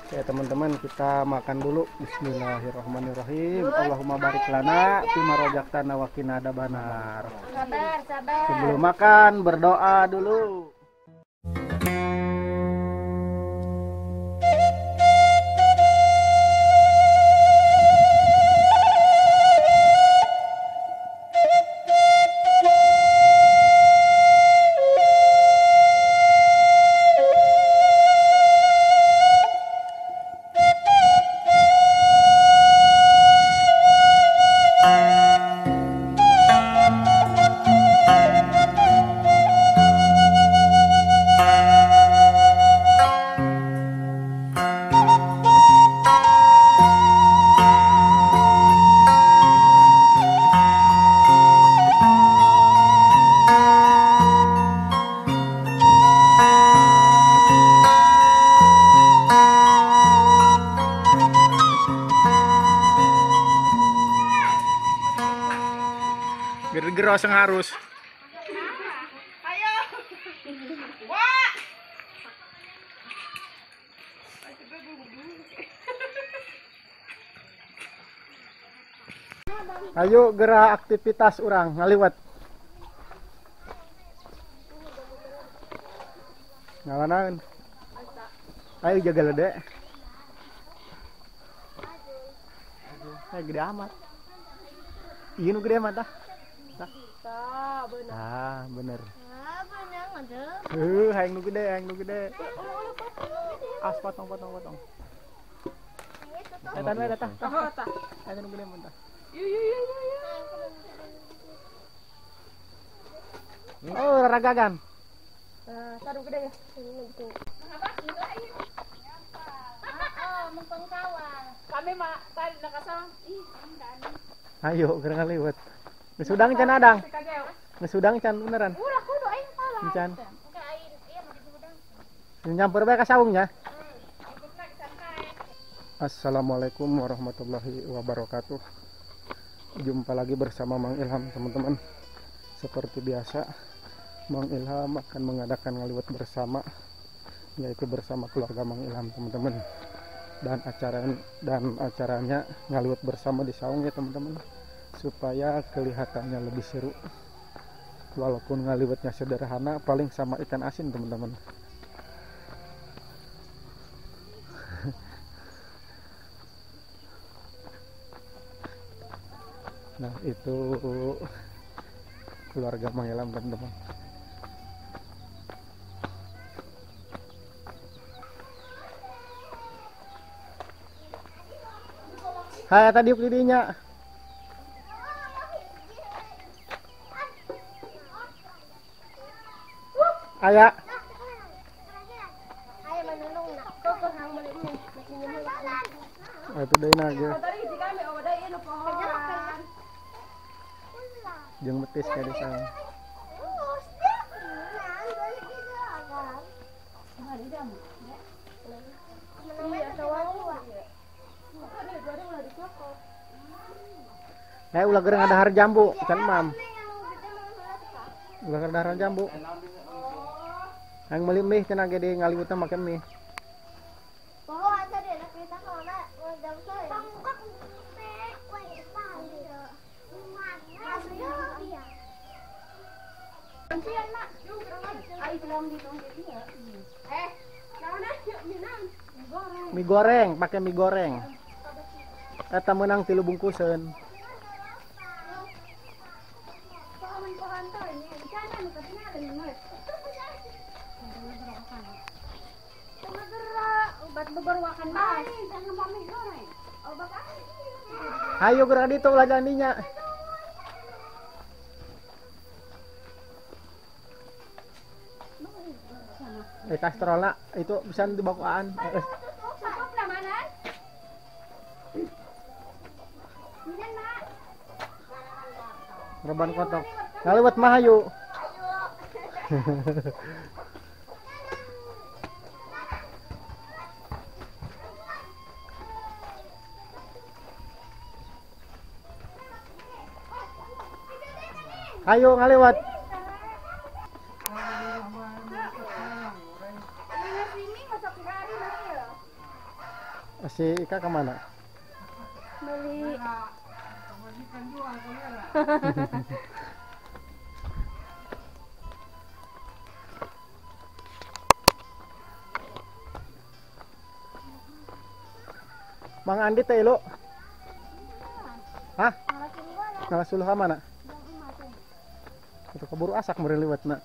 Ya teman-teman, kita makan dulu. Bismillahirrahmanirrahim. Allahumma barik lana fima razaqtana wa qina adzabannar. Sabar, sabar. Sebelum makan berdoa dulu. Geroseng harus. Ayo. Wah. Ayo gerak aktivitas orang ngaliwat. Ngalanan. Ayo jaga lede. Ayo gede amat. Iya nu gede amat dah. Ah, bener. Hayang nu gede, hayang nu gede. As potong, potong, potong. Eta nu eta tah. Eta nu gede mun tah. Oh, ragagan. Taruh gede ya. Kami mah tadi nakasang. Ih, ayo keur ngaliwet. Geus udang can adang. Geus udang can beneran. Ulah kudu aing salah. Can. Nyampur bae ka saungnya. Assalamualaikum warahmatullahi wabarakatuh. Jumpa lagi bersama Mang Ilham, teman-teman. Seperti biasa, Mang Ilham akan mengadakan ngaliwet bersama, yaitu bersama keluarga Mang Ilham, teman-teman. Dan acaranya ngaliwet bersama di saung ya, teman-teman, supaya kelihatannya lebih seru. Walaupun ngaliwetnya sederhana, paling sama ikan asin, teman-teman. Nah, itu keluarga Mang Ilham, teman-teman. Hai, tadi didinya. Aya. Itu deui na ge. Jeung betis ka di sana. Eh, ulah gereng ada har jambu, can mam. Ulah gereng dahar jambu. Yang beli mie cenah ge di ngaliwetna make mie. Mie goreng, pakai mie goreng. Eta menang 3 bungkuseun. Ayo gerak ditu ulah jalan dinya. Kastrolna itu bisa dibawaan. Reban kotok. Ngaliwet mah ayo. Ayo ngaliwat. Si Ika kemana? Beli. Mang Andi teh lo? Hah? Ngalasuluh ka mana? Itu keburu asak meureun liwet na.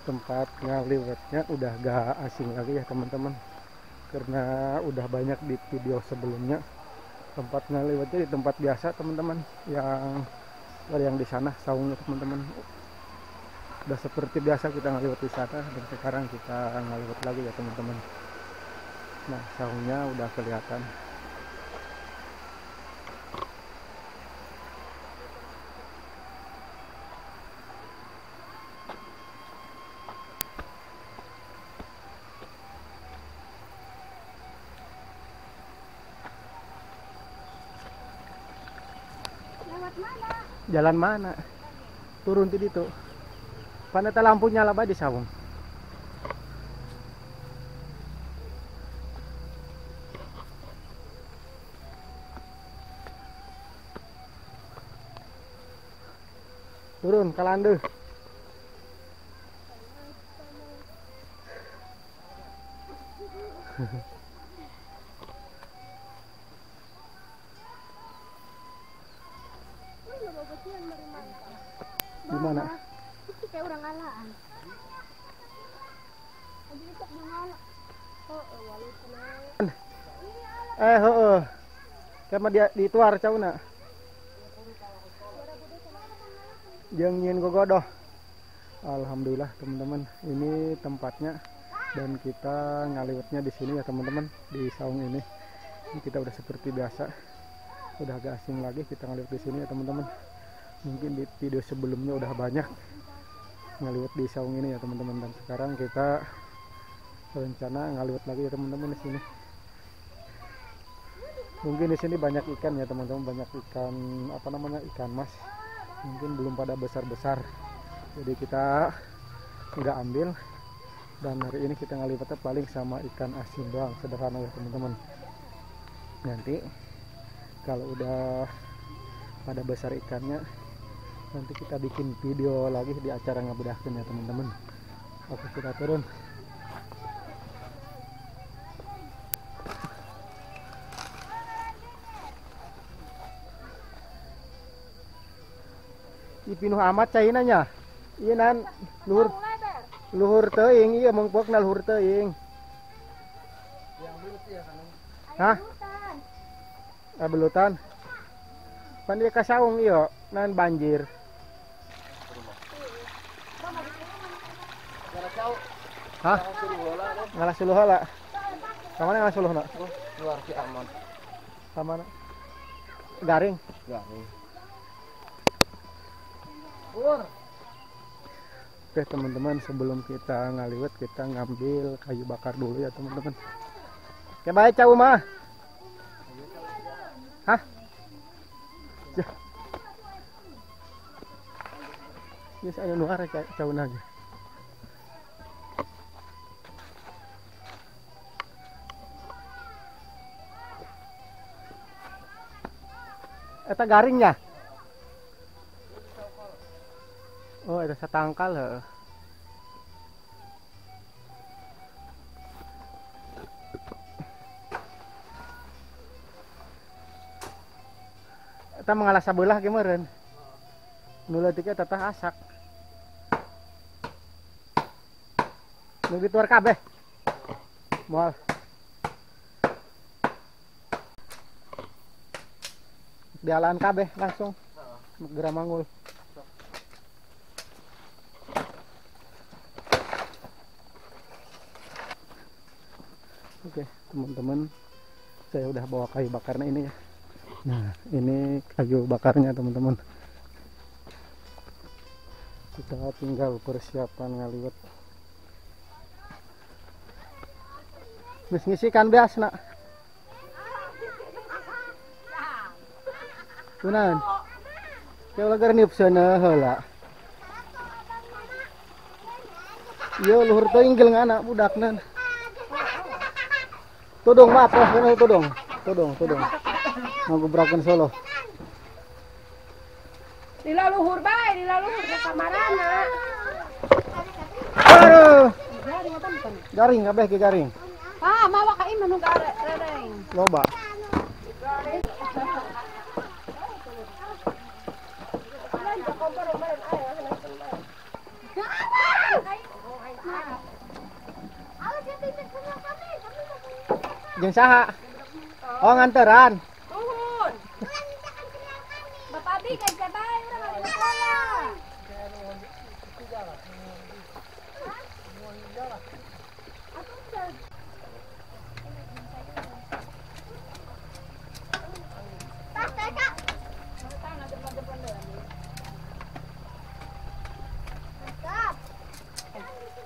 Tempat ngaliwetnya udah gak asing lagi ya teman-teman, karena udah banyak di video sebelumnya. Tempat ngaliwetnya di tempat biasa teman-teman, yang di sana saungnya teman-teman. Udah seperti biasa kita ngaliwet di sana, dan sekarang kita ngaliwet lagi ya teman-teman. Nah, saungnya udah kelihatan. Jalan mana? Turun tadi tuh. Paneta lampu nyala bae di saung. Turun kalande. Di mana? Itu kayak orang ngalaan. Heeh. Sama dia dituar cauna. Jeung nyieun gogodoh. Alhamdulillah teman-teman, ini tempatnya dan kita ngaliwetnya di sini ya teman-teman, di saung ini. Ini kita udah seperti biasa. Udah agak asing lagi kita ngaliwet di sini ya teman-teman. Mungkin di video sebelumnya udah banyak ngaliwet di saung ini ya teman-teman, dan sekarang kita rencana ngaliwet lagi ya teman-teman di sini. Mungkin di sini banyak ikan ya teman-teman, banyak ikan apa namanya, ikan mas. Mungkin belum pada besar-besar, jadi kita nggak ambil. Dan hari ini kita ngaliwetnya paling sama ikan asin doang, sederhana ya teman-teman. Nanti kalau udah pada besar ikannya, nanti kita bikin video lagi di acara ngabedahkeun ya teman-teman. Oke, kita turun. Ih, pinuh amat caina nya. Iya nan luhur luhur teuing, iya mengpokna luhur teuing. Hah? Ah, belutan. Pan dia ka saung ieu nan banjir. Hah? Ngalah suluh heula. Ka mana ngalah suluhna? Luar Ki Amon. Ka mana? Garing. Garing. Oke teman-teman, sebelum kita ngaliwet kita ngambil kayu bakar dulu ya teman-teman. Oke, baik cau mah. Hah? Yes, ayo nuar cau lagi. Eta garingnya. Oh, ada satangkal heeh. Eta mengalah sabelah ge meureun. Nu leutik eta tah asak. Nu dituar kabeh. Moal. Dialaan kabeh langsung. Geura manggul. Oke teman-teman, Saya udah bawa kayu bakarnya ini ya. Nah, ini kayu bakarnya teman-teman. Kita tinggal persiapan ngaliwet. Geus ngisikan beas nak. Tunan. Kaya ulah garnip sana heula. Ieu luhur teuing gel ngana budakna. Tudung mah apa kana tudung. Tudung, tudung. Ngagubrakeun solo. Lila luhur bae, lila luhur ke kamarana. Aduh. Garing kabeh ki garing. Ah, mawa ka imah nu gareng. Loba. Jeung saha? Oh, nganteran. Tuhun. Bapak Abi kan sabae urang ari sekolah.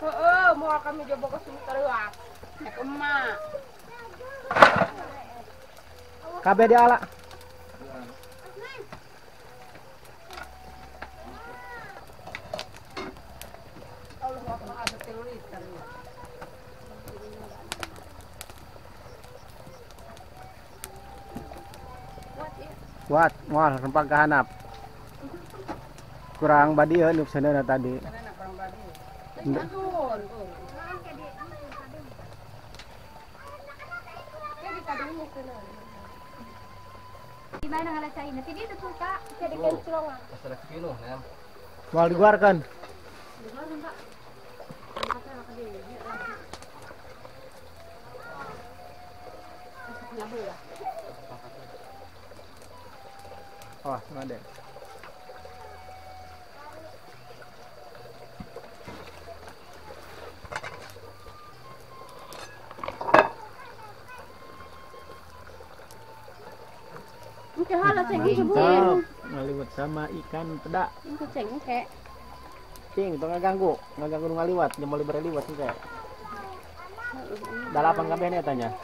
Heeh, moal kami jobo ke Sumatera. Nek emak. Kabeh diala. Kuat, moal rempang kahanap. Kurang badi euy nu tadi. Gimana ngerasain? Nanti dia suka jadi kenclongan. Mau dikeluarkan. Oh, ada. Mantap, ngaliwet sama ikan peda. Cing, itu ngaganggu, ngaganggu ngaliwat, jam boleh berliwat sih kayak. Dalapan kabeh nih tanya.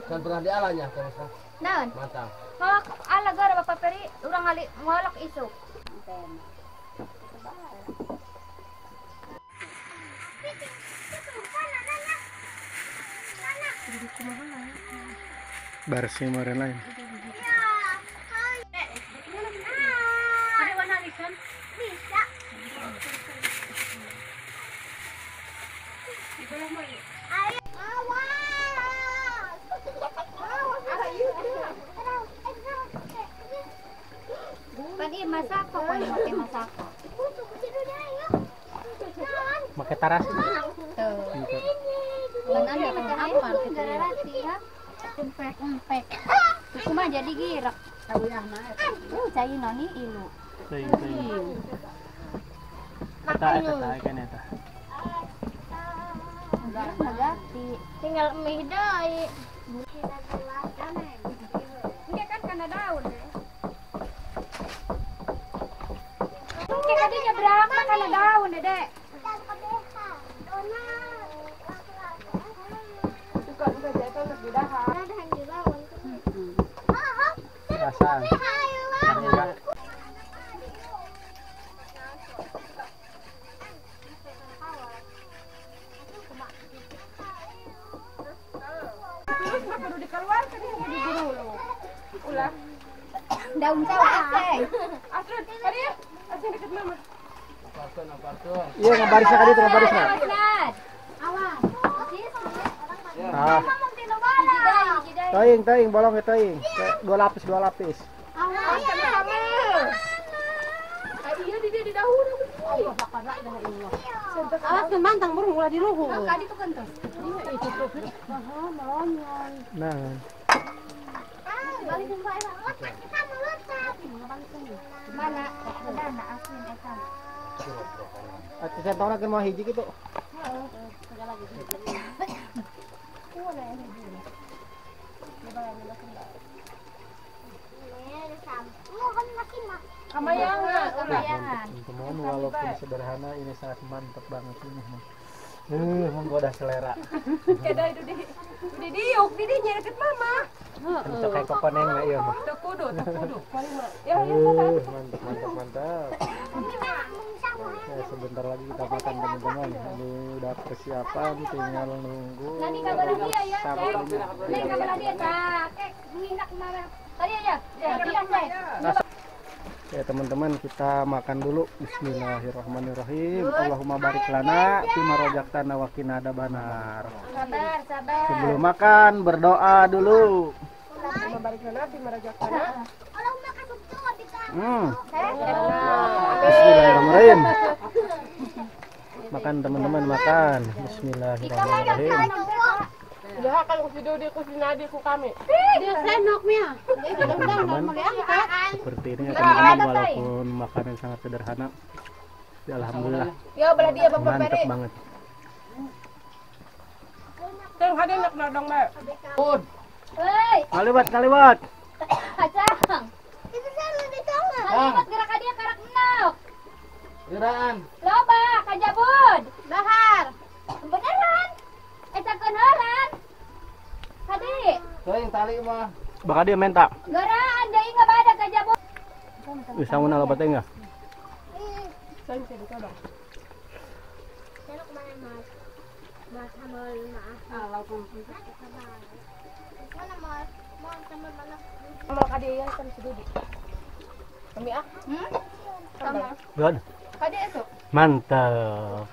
Kan pernah dialanya terus. Naon? Mantap. Malak ala gara Bapak Peri, urang ngali malak isuk. Bersih meureun lain. Pagi masak kok, pakai masak. Pakai taras. Tuh. Mana apa ya? Empek. Cuma jadi girak. Cai noni ilu. Teuing. Eta eta ikan eta. Nagati. Tinggal mie deui. Ini kan karena daun. Oke, tadi nyebrang karena daun, Dedek. Rasa. Terus mah kudu dikeluarkan ini diburu ulah. Daun sawah teh. Asrun, kali ya. Asrun deket mama. Iya, ngabarisna ka ditu ngabarisna. Awas. Ah. Toing, toing, bolong ya toing. Dua lapis, dua lapis. Awas sama-sama. Iya di dia di dahulu. Awas kan mantang burung ulah di luhur. Kadi tuh kan tuh. Nah. Mana? Dana asin eta. Atuh saya tahu mau hiji gitu. Kamayangan. Teman-teman, walaupun sederhana ini sangat mantap banget ini. Menggoda selera. Kada itu di diuk di dinya deket mama. Untuk kayak kokoneng lah iya mah. Teu kudu. Ya ya mantap mantap mantap. Ya, sebentar lagi kita makan teman-teman. Ini udah persiapan, tinggal nunggu. Ya teman-teman, kita makan dulu. Bismillahirrahmanirrahim. Allahumma barik lana fima razaqtana wa qina adzabannar. Sabar, sabar. Sebelum makan berdoa dulu. Allahumma barik lana fima razaqtana. Bismillahirrahmanirrahim. Makan teman-teman, makan. Bismillahirrahmanirrahim. Udah kalau video di kusinadi ku kami. Teman-teman, seperti ini ya teman-teman, walaupun makanan sangat sederhana, ya alhamdulillah. Ya belah dia Bapak mantap Peri. Banget. Teng hade nak nodong bae. Hei, kaliwat kaliwat. Acang. Itu selalu di tengah. Kaliwat gerak dia karak nok. Geraan. Loba kajabud. Bahar. Beneran. Eta kenalan. Hadi. Teuing tali mah. Bakal dia minta. Geraan deui enggak ada kajabud. Bisa mun loba teh enggak? Saya bisa buka, Bang. Saya kemana, Mas? Mas sama maaf. Mana Mas? Mau sama mana? Sama kade ya kan si Dudi. Kami ah. Sama. Good. Kade esok. Mantap.